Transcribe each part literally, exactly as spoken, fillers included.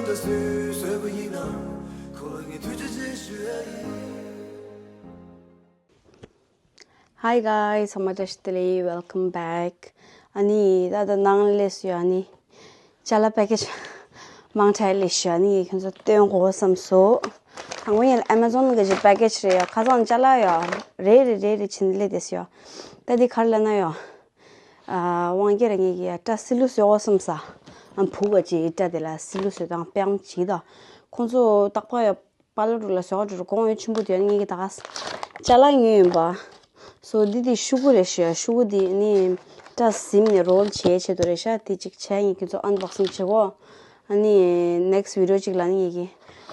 Hi guys, ཚང་མ་བཀྲ་ཤིས་བདེ་ལེགས། Welcome back. ཨ་ནི་ད་ལྟ་ནང་སླེབས་སོང་། ཨ་ནི་ཅ་ལག་པེ་ཀེ་ཇི་མང་དྲགས་སླེབས་ཤག་ཨ་ནི་ཁྱོད་ཚོ་སྟོན་དགོས་བསམ་སོང་། དང་པོ་ཡིན་ལ་Amazon གི་ཅིག་པེ་ཀེ་ཇི་རེད་ཡ། ཁ་སང་ཅ་ལག་ཡ་རེ་རེ་རེ་རེ་བྱིན་སླེབས་བསྡད་སོང་ཡ། ད་འདི་ག་རེ་ལབ་ན་ཡ། ཨ་དབང་རྒྱལ་རང་ཉིད་ཀྱིས་ཡ་སྐྲ་སིལ་ལུ་བཟོ་དགོས་བསམ་ས། ཨ་བུ་ག་ཅིག་སྐྲ་དེ་ལ་སིལ་ལུ་བཟོ་དང་པེང་ཅིག་ད། ཁོང་ཚོ་རྟག་པར་ཡ་པར་ལོ་རུ་ལ་ཟོག་འགྲོ་རུ་གོང་ཡོད་ཆེན་པོ་དེ་ངེད་ཀྱི་ད་ག་ཅ་ལག་ཉོས་ཡིན་པ། སོ་འདི་དེ་ཤུ་གུ་རེད་ཤག་ཤུ་གུ་དེ་ནི་སྐྲ་ཟིམ་ནས་རོལ་བྱས་ཆེད་དུ་རེད་ཤག་དེ་གཅིག་བྱས་ངེད་ཀྱི་ཚོ་ཨན་བོག་སིང་བྱེད་གོ། ཨ་ནི་next video གཅིག་ལ་ནི་ངེད་ཀྱི་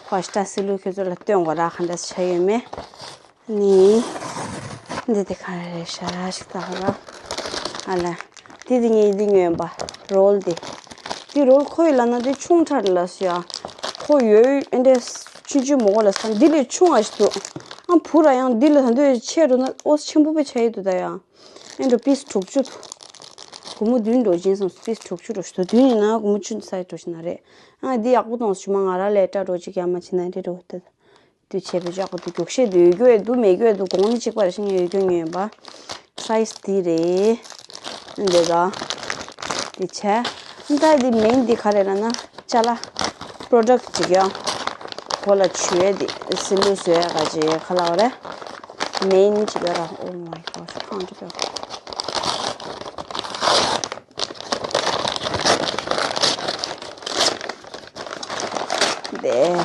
ཁོ་སྐྲ་སིལ་ལུ་ཁྱོད་ཚོ་ལ་སྟོན་གོ་ར་ག་འདྲ་བྱས་ཡོད་མེད། ནི། འདི་དེ་ག་རེ་རེད་ཤག་ཞིག་ལྟ་གོ་ར། ཨ་ལ། འདི་དེ་ངས་འདི་ཉོས་པ། རོལ་འདི། འདི་རོལ་ཁོ་ཡི་ལ་ན་འདི་ཆུང་དྲགས་ལ་སོ་ཡ། ཁོ་ཡོད་ཨེ་འདྲས་ཆུང་ཆུང་མོ་གོ་ལ་ས་འདི་ལས་ཆུང་ཨ་ཞིག་འདུག་ཨ་བུ་ར་ཡང་འདི་ལ་ད་འདོད་ཆེ་འགྲོ་ན་ཨོ་ཆེན་པོ་པའི་ཆ་ཡི་འདུག་ད་ཡ། ཨེ་འགྲོ་པིས་དྲུག་ཅུ་འདུག་སྒོར་མོ་བདུན་འགྲོ་བཞིན་སོང་། པིས་དྲུག་ཅུ་འགྲོ་ཞིག་འདུག་བདུན་ཡིན་ན་སྒོར་མོ་བཅུ་ས་ཡི་འགྲོ་ཞིག་ན་རེད། ཨ་འདི་ཡག་པོ་གཏོང་སོང་། ཞུ་མ་ང་ར་ལས་སྐྲ་འགྲོ་ཅིག་ཡ་མ་བྱེད་ན་འདི་འགྲོ་ད། དུས་བྱས་པའི་ཅག་པོ་དུ་མགྱོགས་ཤེས་དུ་ཡོད་རྒྱུ་ཡོད་དུ་མེད་རྒྱུ་ཡོད་དུ་གོང་ནི་གཅིག་པ་རེ་ཤིང་ཡོད་རྒྱུ་ཉོས་པ། སའི་ཛི་འདི་རེད། འདི་ག་འདི་བྱས། ད་འདི་མིང་འདི་ག་རེ་ལབ་ན་ཅ་ལག་པོ་རོ་ཌག་ཅིག་ཡང་གོ་ལ་བྱུས་འདི་སིལ་ལུ་བཟོས་ག་ཅིག་ག་ལ་བ་རེད། མིང་ཅིག་ཡོད་ར། Oh my god ཁང་ཅིག་ཡོད། འདི།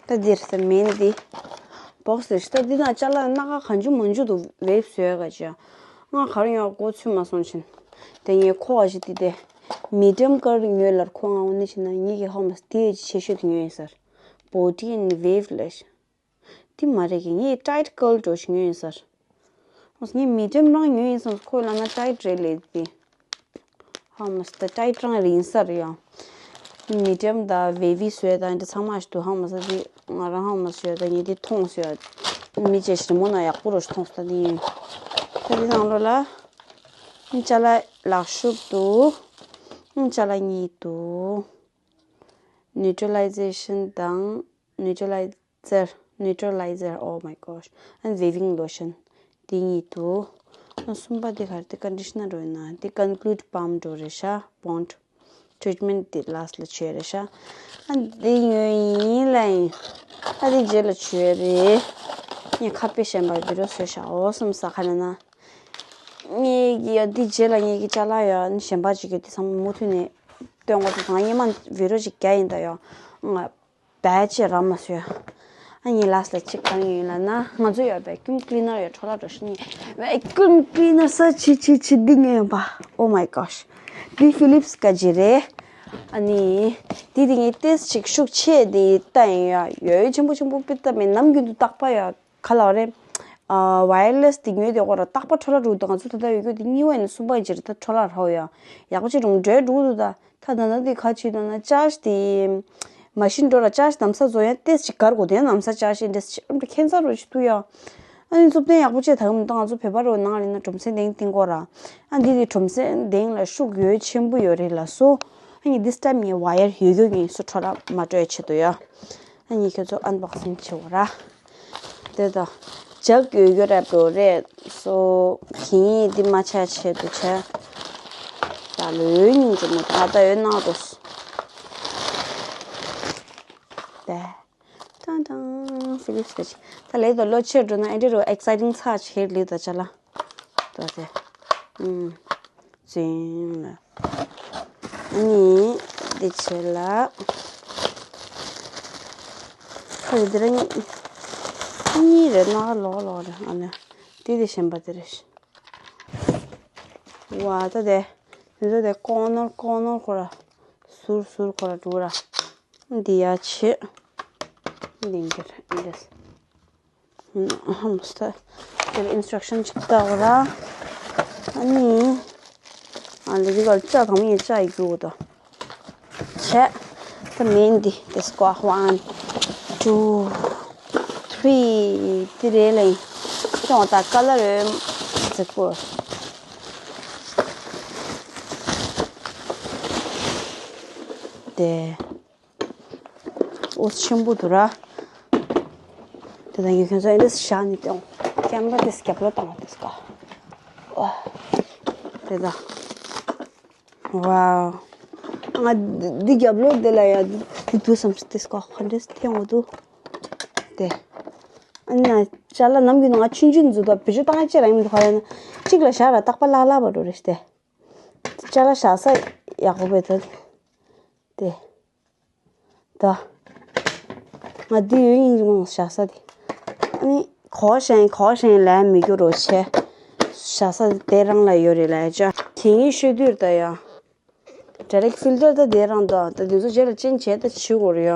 ད་འདིར་ས་མིན་འདི། བོག་སི་རེད་ཤག་ད་འདི་ན་ཅ་ལག་སྣ་ཁ་གང་བྱུང་མང་བྱུང་དུ་ཝེབ་བཟོས་ག་ཅི། ང་གར་ཡོང་མགོ་ཚོད་མ་སོང་ཕྱིན། དེ་ངས་ཁོ་བ་ཞིག་འདི་དེ། མི་ཌི་ཡམ་ཀར་ཉོས་ལར་ཁོ་ང་འོ་ནི་ཕྱིན་ན་ངེད་ཀྱི་ཧོ་མ་སི་དེ་ཆེ་ཤོས་དེ་ཉོས་ཡིན་ཟེར། བོ་ཊི་ཨེན་ཝེབ་ལས། དེ་མ་རེད་ཀི་ངས་ཊའིཊ་ཀར་འགྲོ་ཞིག་ཉོས་ཡིན་ཟེར། ངས་མི་ཌི་ཡམ་རང་ཉོས་ཡིན་བསམ་ཁོས་ལབ་ན་ཊའིཊ་རེད་ལས་དེ། ཧ་མ་སི་ད་ཊའིཊ་རང་རེད་ཡིན་ས་རེད་ཡང་། མི་ཌི་ཡམ་དང་ཝེ་ཝི་བཟོས་དང་འདི་ཚང་མ་ཞིག་འདུག་ཧ་མ་སི་དེ་ང་རང་ཧ་མ་སི་བཟོས་དང་ངས་དེ་མཐོང་བཟོས། མི་ཅེས་ཞིག་མོ་ན་ཡག་པོ་རོ་ཞིག་མཐོང་སོང་ད་དེ་ཡིན། ད་དེ་ནང་ལོགས་ལ། ཅ་ལག་ལག་ཤུབས་འདུག་ཅ་ལག་གཉིས་འདུག་ནིའུ་ཊྲ་ལའི་ཛེ་ཤན་དང་ནིའུ་ཊྲ་ལའི་ཛར། Neutralizer, oh my gosh, and waving lotion. དེ་གཉིས་འདུག་ཨ་གསུམ་པ་དེ་ག་རེ་དེ་ཀོན་ཌི་ཤི་ནར་རེད་ན་དེ་ཀོན་ཀི་ལིཌ་བྷམ་འགྲོ་རེད་ཤག་བོན་ཌི་ཊི་རི་ཊི་མེན་ཊི་དེ་ལ་སི་ཊི་ལ་བྱས་རེད་ཤག་ཨ་དེ་ཉོས་ཡིན་ལ་ཡིན། ཨ་དེ་རྗེས་ལ་བྱས་རེད། ངས་ཁ་དཔེ་གཞན་པ་བི་ཌི་ཡོ་བཟོས་ཤག་འོ་གསུམ་ས་ག་ན་ན། ངས་ཀྱི་ཡ་དེ་རྗེས་ལ་ངས་ཀྱི་ཅ་ལག་ཡ་གཞན་པ་ཅིག་གི་དེ་ཚང་མ་མུ་མཐུད་ནས་སྟོན་དགོས་འདུག་ད་ངས་མ་བི་ཌི་ཡོ་ཅིག་རྒྱག་ཡིན་ད་ཡ། ང་བད་ཅེ་ར་མ་སོ་ཡ། ཨ་ནི་ལ་སི་ལ་ཅིག་གང་ཡིན་ལ་ན་ང་ཚོ་ཡ་བད་ཀུམ་ཀི་ལི་ནར་ཡ་འཕྲོ་བརླག་འགྲོ་ཤི་ནི། བད་ཀུམ་ཀི་ལི་ནར་ས་ཆི་ཆི་ཆི་འདི་ངས་ཡོད་པ། Oh my gosh. འདི་ཕི་ལིབ་སི་ཀ་ཇི་རེད། ཨ་ནི་འདི་དེ་ངས་ཏེས་ཅིག་ཤུགས་ཆེ་འདི་ལྟ་ཡིན་ཡ། ཡོད་ཆེན་པོ་ཆེན་པོ་པི་ལྟ་མེད་ནམ་རྒྱུན་དུ་རྟག་པ་ཡ། ག་ལ་བ་རེད། ཨ་ཝ་ཡར་ལེ་སི་དེ་ཉོས་དེ་ཁོ་ར་རྟག་པ་འཕྲོ་བརླག་འགྲོ་འདུག་ང་ཚོ་ད་ལྟ་ཡོད་རྒྱུ་དེ་གཉིས་པ་ཡིན་ན་གསུམ་པ་ཡིན་ཅི་རེད་ད་འཕྲོ་བརླག་རག་ཡོད། ཡག་པོ་ཅིག་རུང་འགྲོས་འགྲོ་འདུག་ད་ད་ད་ད་དེ་ག་ཅིག་ད་ན་ཅར་ཇི་དེ་མ་ཤིན་འགྲོ་ར་ཅར་ཇི་ལམ་སང་བཟོ་ཡང་ཏེས་ཅིག་གར་གོ་དེ་ལམ་སང་ཅར་ཇི་འདྲས་ཅིག་ཨ་མ་ཁྱད་མཚར་རོ་ཅིག་འདུག་ཡ། ཨ་ནི་མཛུབ་སྟོན་ཡག་པོ་ཅིག་ད་ག་མི་འདུག་ང་ཚོ་བོད་པ་རོ་ནང་ལ་ཡིན་ན་སྒྲོམ་གཟན་དེང་སྟེང་སྐོར་ར། ཨ་འདི་དེ་སྒྲོམ་གཟན་དེང་ལ་ཤུགས་ཡོད་ཆེན་པོ་ཡོད་རེད་ལ་སོ། ཨ་ནི་this time ངས་ཝ་ཡར་ཡོད་རྒྱུ་ངས་སུ་འཕྲོ་བརླག་མ་འགྲོ་ཡ་ཆེད་དུ་ཡ། ཨ་ནི་ཁྱོད་ཚོ་ཨན་བོག་སིང་བྱེད་འོ་ར། དེ་དང་། ལྗགས་ཡོད་རྒྱུ་རེད་འགྲོ་རེད་སོ། གིན་འདི་མ་ཆ་ཆེད་དུ་ཆ། ད་ལོའི་སྙིང་རྗེ་མོ་ད་ད་ཡོད་ནང་དུ། དེ། ཏང་ཏང་ཕི་ལིབ་སི་ཀ་ཅི། ད་ལས་དོ་ལོ་ཆེར་འགྲོ་ན་ཨེ་འདྲ་རུ་ཨེག་སའི་ཊིང་ཚ་ཆེར་ལི་ད་ཅ་ལ། ད་དེ། ཨུམ། ཙིང་ལ། ཨ་ནི། འདི་ཆེ་ལ། ཁ་ཡི་འདི་ར་གཉིས། གཉིས་རེད་ན་ལོག་ལོག་རེད་ཨ་ནི། འདི་དེ་གཞན་པ་དེ་རེད། ཝ་ད་དེ། འདི་ད་དེ་ཀོ་ནོར་ཀོ་ནོར་ཁོ་ར། ཟུར་ཟུར་ཁོ་ར་འགྲོ་ར། འདི་ཡ་ཆེ། འདི་འདིར་འདིར། ཧམ་སྟ། དེར་ཨིན་སི་ཊྲག་ཤན་ཅིག་ལྟ་བ་ར། ཨ་ནི། ཨ་ལེ་རི་གར་ལྕགས་དང་མིན་ལྕགས་ཡི་རྒྱུ་དང་། བྱས། ད་མིན་འདི་དེ་སྐོ་one two three དེ་རེད་ལེ། ཅོང་ད་ཀ་ལ་རེད། ཛེ་ཀོ། དེ། ཨོ་ཆེན་པོ་འདུག་ར། དེ་དང་ཡུལ་ཁྱོད་ཚོ་ཨེ་འདྲས་བཞག་ནས་ཏེ་ཀེམ་ར་དེ་རྒྱབ་ལོག་བཏང་བ་དེ་སྐོར། ཨོ། དེ་དང་། ཝའོ། ང་འདི་རྒྱབ་ལོག་དེ་ལ་ཡ་འདི་འདུག་བསམ་སོང་དེ་སྐོར་ག་འདྲས་ཐེངས་འོ་འདུག་དེ། ཨ་ནི་ཅ་ལག་ནམ་རྒྱུན་ང་ཆུང་ཆུང་འཛུལ་དུས་བེད་སྤྱོད་བཏང་ཡ་ཅིག་རང་ཡིན་འདུག་ག་ཡིན་ན་གཅིག་ལ་བཞག་ར་རྟག་པ་ལྷག་ལྷག་པ་འགྲོ་རེད་དེ། ཅ་ལག་བཞག་ས་ཡག་པོ་བེད་ཐོན། དེ། ད། ང་འདི་ཡོད་ཡིན་གྱི་མང་བཞག་ས་དེ། ཨ་ནི་གོ་ཞེང་གོ་ཞེང་ལས་མི་རྒྱུ་རོ་ཆེ། བཞག་ས་དེ་རང་ལ་ཡོད་རེད་ལས་ཅ། དེ་ཡིན་ཤོད་དུས་ད་ཡ། ཌའི་རེག་ཕིལ་ཊར་ད་དེ་རང་ད་ད་དེ་ཚོ་རྗེས་ལ་ཅན་བྱས་ད་བྱེད་དགོས་རེད་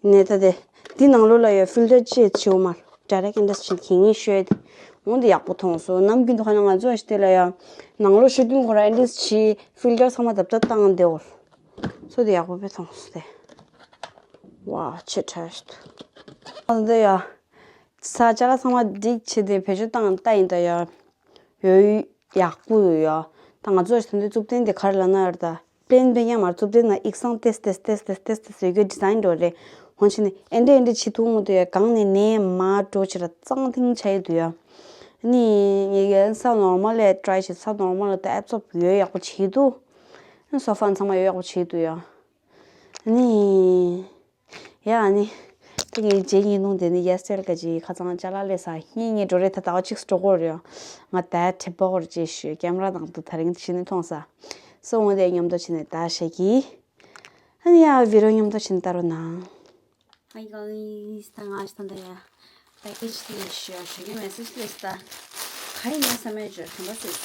ཡ། ནས་ད་དེ། འདི་ནང་ལོགས་ལ་ཡ་ཕིལ་ཊར་ཅེས་བྱེད་དགོས་མ། ཌའི་རེག་ཨིན་ཌ་སི་ཊི་གིན་ཡིན་ཤོད་དེ། འོང་དེ་ཡག་པོ་མཐོང་སོང་ནམ་རྒྱུན་དུ་ཁ་ན་ང་ཚོ་ཞིག་དེ་ལ་ཡ། ནང་ལོགས་ཤོད་དུས་ཁོ་ར་ཨིན་ཌ་སི་ཊི་ཕིལ་ཊར་ཚང་མ་ད་ད་བཏང་དེ་འོ། སོ་དེ་ཡག་པོ་དཔེ་མཐོང་སོང་དེ། ཝ་ཆེ་ཕྲ་ཞིག་འདུག་ཨ་འདི་ཡ། ས་ཅ་ལག་ཚང་མ་སྒྲིག་བྱས་ཏེ་བེད་སྤྱོད་བཏང་ལྟ་ཡིན་ད་ཡ། ཡོད་ཡག་པོ་ཡོད་ཡ། ད་ང་ཚོ་ད་འདི་གཙུབ་རྟེན་དེ་ག་རེ་ལབ་ན་ཡ་ད། པླེན་པླེན་ཡང་མ་རེད། གཙུབ་རྟེན་ན་ཡིག་ཚང་ཏེས་ཏེས་ཏེས་ཏེས་ཏེས་ཏེས་ཡོད་རྒྱུ་ཌི་ཛའིན་འགྲོ་རེད། འོན་ཆེ་ནི་ཨེ་འདྲ་ཨེ་འདྲ་བྱེད་ཐུབ་མི་འདུག་ཡ། གང་ནས་ནས་མ་འགྲོ་བྱེད་ར་གཙང་ཐིང་ཆ་ཡི་འདུག་ཡ། ནི་ངེད་ཀྱི་ས་ནོར་མལ་ལ་ཊི་རའི་བྱེད། ས་ནོར་མལ་ལ་ད་ཨེབ་སོབ་ཡོད་ཡག་པོ་བྱེད་འདུག་སོ་ཕ་ཚང་མ་ཡོད་ཡག་པོ་བྱེད་འདུག་ཡ། ནི། ཡ་ཨ་ནི། ད་ངའི་རྗེས་ཉིན་ནུང་དེ་ནི་ཡ་སེལ་ག་ཅིག་ཁ་ཚང་ཅ་ལག་ལས་ས་ཧིན་ངའི་འགྲོ་རེད། ད་ཟླ་བ་གཅིག་འགྲོ་གོ་རེད་ཡ། ང་ད་ཁྲེ་པོ་གོར་ཅེས་ཞུ་ཀེམ་ར་དང་དུ་ད་རིང་ཕྱི་ནས་མཐོང་ས། སོ་འོང་དེ་མཉམ་དུ་ཕྱི་ནས་ད་ཞེས་ཀྱི། ཨ་ནི་ཡ་བི་རོ་མཉམ་དུ་ཕྱི་ནས་ད་རོ་ན། ཨ་ཡི་ག་ཨི་ད་ང་ཞི་ད་ད་ཡ། པེ་ཀེ་ཇི་དེ་ཞུ་ཞུ་གི་མེད་སི་ཇི་ལས་ད། ག་ཡིན་ན་བསམ་ཡས་བརྗོད་དྲན་པ་སོས།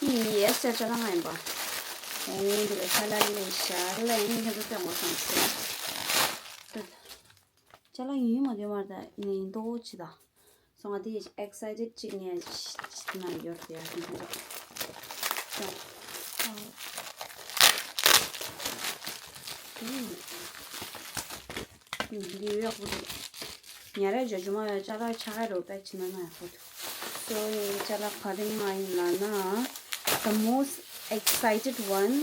ཨི་ཡི་ཡས་ཅ་ཅ་ལ་ང་ཡིན་པ། ཨོ་འདི་ལ་ཤ་ལ་ལི་ལི་ཤ་ལ་ཡིན་ཁྱེད་ཚོ་སྟོན་དགོས་བསམ་སོང་། ཅ་ལག་ཡིན་མ་དེ་མར་ད་ནི་མདོག་ཅི་ད། སོང་ང་དེ་ཡི་ཨེག་སའི་ཊེཌ་ཅིག་ནས་ཅི་ན་ཡོད་དེ་ཡ་ཁྱེད་ཚོ། འདི་ཡོད་ཡག་པོ་འདུག་ཉ་ར་ཇོ་ཇོ་མ་ཡོད་ཅ་ལག་ཆ་ག་རོ་པེག་ཕྱི་ན་ན་ཡག་པོ་འདུག་སོ་ཡི་ཅ་ལག་ག་རེ་ང་ཡིན་ལ་ན། The most excited one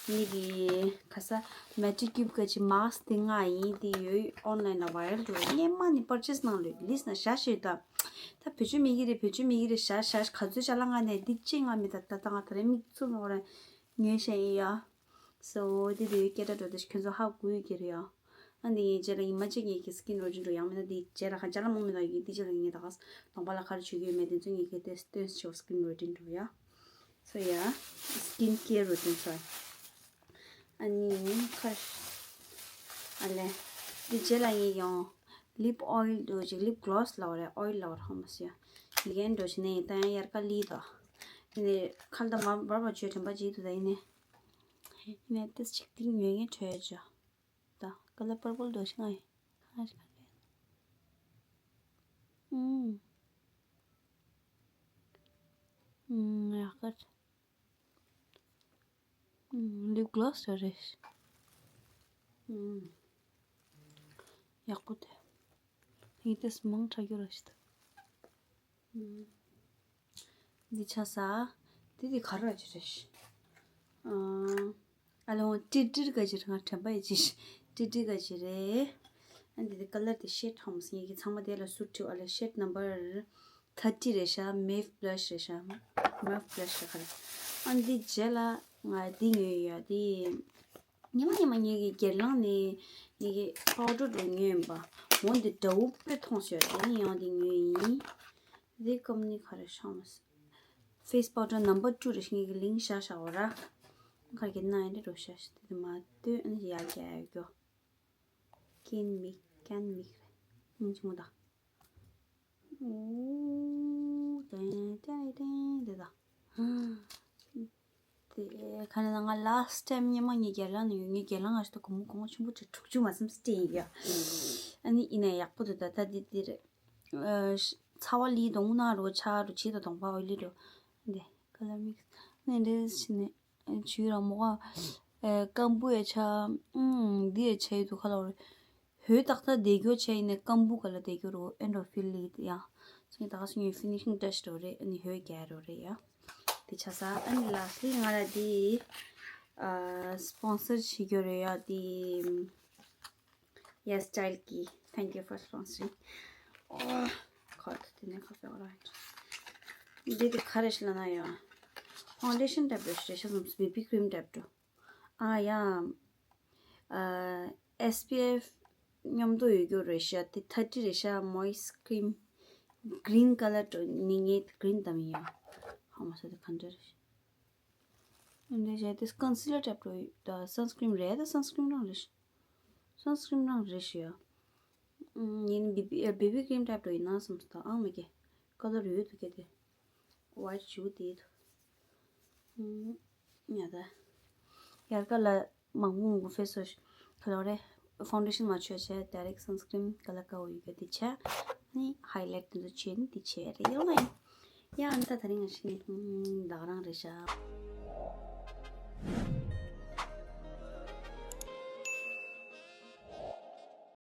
ནི་གི་ཁ་ས་མེ་ཊི་ཀིབ་ག་ཅི་མཱ་སི་དེ་ང་ཡིན་དེ་ཡོད་ཨོན་ལའིན་ལ་བྷའི་རལ་འགྲོ་སྔན་མ་ནི་པར་ཅེས་གནང་ལོས་ལིས་ན་ཞག་ཤོད་ད། ད་བེད་སྤྱོད་མེད་གི་རེད། བེད་སྤྱོད་མེད་གི་རེད། ཞག་ཞག་ག་ཚོད་ཅ་ལག་ང་ནས་འདི་ཅི་ང་མི་ད་ད་ད་ང་ད་རེ་མིག་ཚུ་ནོ་ར་ཉོས་ཤེས་ཡིན་ཡ། སོ་དེ་དེ་སྐད་སྒྲ་འགྲོ་དེ་ཁྱོད་ཚོ་ཧ་གོ་ཡོད་ཀྱི་རེད་ཡ། ཨ་འདི་ངའི་རྗེས་ལ་ཉི་མ་གཅིག་ངའི་གི་སི་ཀིན་རུ་ཊིན་འགྲོ་ཡང་མིན་ན་འདི་རྗེས་ལ་ཁ་ཅ་ལག་མང་མི་ད་ཡོད་འདི་རྗེས་ལ་ངའི་ད་ག་གདོང་པ་ལ་ཁར་བྱུག་ཡོད་མེད་དེ་ཚོ་ངའི་གི་དེ་སྟོན་ཆོག་སི་ཀིན་རུ་ཊིན་འགྲོ་ཡ། སོ་ཡ། སི་ཀིན་ཀེར་རུ་ཊིན་སོ། ཨ་ནི་ཁར། ཨ་ལེ། འདི་རྗེས་ལ་ངའི་ཡང་ལིབ་ཨོ་ཡིལ་འགྲོ་ཅིག་ལིབ་གློ་སི་ལ་བ་རེད། ཨོ་ཡིལ་ལ་བ་རེད་ཧོ་མ་སི་ཡ། འདི་གན་འགྲོ་ཅིག་ནས་ད་ཡང་ཡར་ཀ་ལི་ད། དེ་ནས་ཁ་ལ་ད་མ་བར་བ་ཆོས་དྲན་པ་བྱེད་དུ་ད་ཡིན་ནས། ཡིན་ནས་ཏིས་ཅིག་ཏིང་ཉོས་ངས་བྲོས་ཅོ། ད་ཀ་ལ་པར་པལ་འགྲོ་ཞིག་ང་ཡིན། ཁ་ཞིག་ཁ་ལེ། ཨུམ། ཨུམ་ཡག་ག་ཨུམ་ལིབ་གློ་སི་རེད། ཨུམ། ཡག་པོ་དེ། ཡིན་ཏེ་མང་དྲགས་རྒྱུ་ར་ཞིག་ད། ཨུམ། འདི་ཆ་ས། འདི་འདི་ག་ར་ཅི་རེད། ཨ་ཨ་ལོ་ཏྲི་ཏྲི་ག་ཅི་རེད། ང་དྲན་པ་ཡི་ཅི་ཏྲི་ཏྲི་ག་ཅི་རེད། ཨ་འདི་འདི་ཀ་ལར་དེ་ཤེད་ཧོམ་སི་ངེད་ཀྱི་ཚང་མ་དེ་ལ་སུ་ཊི་ཨ་ལ་ཤེད་ནམ་བར་ཐར་ཊི་རེད་ཤག་མེབ་བྷ་ལ་ཤི་རེད་ཤག་མེབ་བྷ་ལ་ཤི་རེད་ཁ་རེད། ཨ་འདི་རྗེས་ལ་ང་འདི་ཉོས་ཡོད་འདི། ཉི་མ་ཉི་མ་ངེད་ཀྱི་སྒེར་ལངས་ནས་ངེད་ཀྱི་པའུ་ཌར་རུ་ཉོས་ཡིན་པ། འོ་འདི་འདྲ་བོ་དཔེ་མཐོང་ཤོག་དེ་ནས་ཡང་འདི་ཉོས་ཡིན། འདི་ཀམ་ནི་ག་རེ་ཤོང་མ་སོང་། ཕེ་སི་པའུ་ཌར་ནམ་བར་ཊུ་རེ་ཤི་ངེད་ཀྱི་ལིང་ཤ་ཤ་འོ་ར། ག་གི་ན་ཡིན་འདྲ་རོ་ཤ་ཤ་དེ་མ་ལྟོས་ཨ་ནི་ཡ་རྒྱ་ཡ་རྒྱོ། ཀན་མིག་ཀན་མིག་རེད། ཨིན་ཅི་མོ་ད། ཨོ། ཏན་ཏན་ཏན་དེ་ད། དེ་ཁ་ནས་ང་ལཱ་སི་ཊི་ཊའིམ་སྔོན་མ་ངའི་སྒེར་ལངས་ནས་ཡོད། ངའི་སྒེར་ལངས་ང་ཞིག་ད་སྒོར་མོ་སྒོར་མོ་ཆེན་པོ་ཅིག་དྲུག་ཅུ་མ་ཟིན་སྟེ་ཡིན་ཡ། ཨ་ནི་ཡིན་ན་ཡག་པོ་འདུག་ད་ལྟ་འདི་འདི་རེད། ཨ་ཚ་བ་ལི་དང་ན་རོ་ཆ་རོ་ཆི་ད་དང་པ་འོ་ལི་རོ། འདི་ཀ་ལར་མིག་སི་ནས་འདྲེས་ཕྱི་ནས། ཆུའི་རང་མོ་ཀ་སྐམ་པོ་ཡ་ཆ། ཨུམ། འདི་ཡ་ཆ་ཡི་འདུག་ཁ་ལོ་རེད། ཧོས་ཏག་ཏག་བསྡད་རྒྱུ་ཆ་ཡིན་ནས་སྐམ་པོ་ག་ལ་བསྡད་རྒྱུ་རོ་ཨེན་ཌོ་ཕིལ་ལི་ཡ། སོང་ད་ག་སོང་ཡོད་ཕི་ནི་ཤིང་ཊ་ཆི་རོ་རེད། ཨ་ནི་ཧོས་རྒྱ་རོ་རེད་ཡ། དེ་ཆ་ས་ཨ་ནི་ལ་སི་ལི་ང་ལ་དེ་སི་པོན་སར་བྱེད་རྒྱུ་རེད་ཡ་དེ། Yes, Style Key, thank you for sponsoring. Oh God, དེ་ནས་ཁ་ཕྱེ་བ་ར། འདི་དེ་ག་རེ་ཞིག་ལབ་ན་ཡང་། Foundation type་རེད་ཤག་བསམ། BB cream type་འདྲ། ཨ་ཡ། ཨ། SPF མཉམ་དུ་ཡོད་རྒྱུ་རེད་ཤག་དེ་thirty་རེད་ཤག Moist Cream Green Color་འདྲ། ནི་ངས་green་བདམས་ཡིན་ཡ། ཧ་མ་སོ་དེ་ག་འདྲ་རེད་ཤག་འདི་བྱས་དེ་concealer་type་འདྲ་ད་sunscreen་རེད། ད་sunscreen་རང་རེད་ཤག sunscreen་རང་རེད་ཤག་ཡ། ཨུམ། ཡིན་BB ཨ། BB cream type་འདྲ་ཡིན་ན་བསམ་སོང་། ད་ཨང་མ་གེ། color་ཡོད་འདུག་གེ་དེ། white་ཞུ་དེ་འདུག་ཨུམ། ཡ་ད། ཡར་ཀ་ལ་མང་པོ་མང་པོ་face wash་ག་ལ་རེད། foundation་མ་བྱས་བྱས་direct sunscreen་ག་ལ་དཀར་པོ་ཡོད་གེ་དེ་བྱས། ཨ་ནི་highlight་དེ་ཚོ་བྱས་ནི་དེ་བྱས་རེད་ཡོང་ལ་ཡིན། ཡ་ཨ་ནི་ད་དེ་རིང་ང་ཞིག་ནི་ད་ག་རང་རེད་ཤག